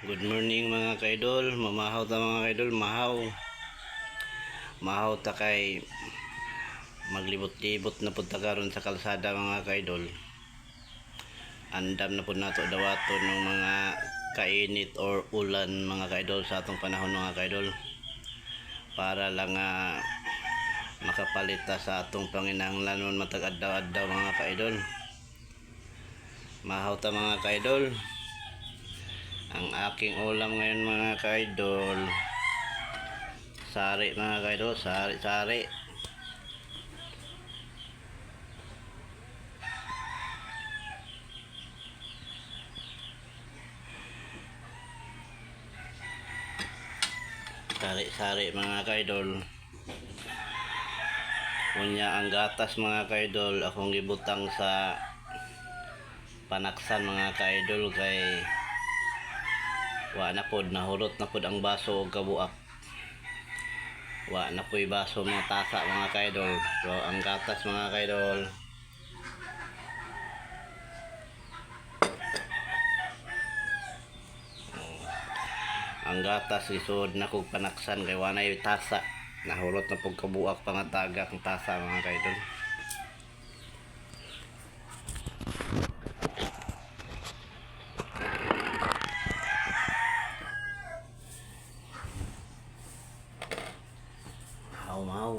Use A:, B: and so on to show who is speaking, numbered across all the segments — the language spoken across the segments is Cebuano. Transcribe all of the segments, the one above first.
A: Good morning, mga kaidol. Mamahaw ta, mga kaidol, mahaw. Mahaw ta kay maglibot-libot na pud ta karon sa kalsada, mga kaidol. Andam na pud nato dawaton ng mga kainit or ulan, mga kaidol, sa atong panahon, mga kaidol. Para lang nga makapalit ta sa atong panginahanglanon matag adlaw-adlaw, mga kaidol. Mahaw ta, mga kaidol. Ang aking ulam ngayon, mga kaidol, sari, mga kaidol, sari sari. Sari sari, mga kaidol. Unya ang gatas, mga kaidol, akong gibutang sa panaksan, mga kaidol, kay wa na pod, nahurot na pod ang baso og kabuak. Wa na po'y baso, mga tasa, mga kaidol. So ang gatas, mga kaidol, ang gatas isuod na kog panaksan kay wa nay tasa, nahurot na pog kabuak pangatagak ang tasa, mga kaidol. Mahaw, mahaw.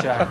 B: Siya.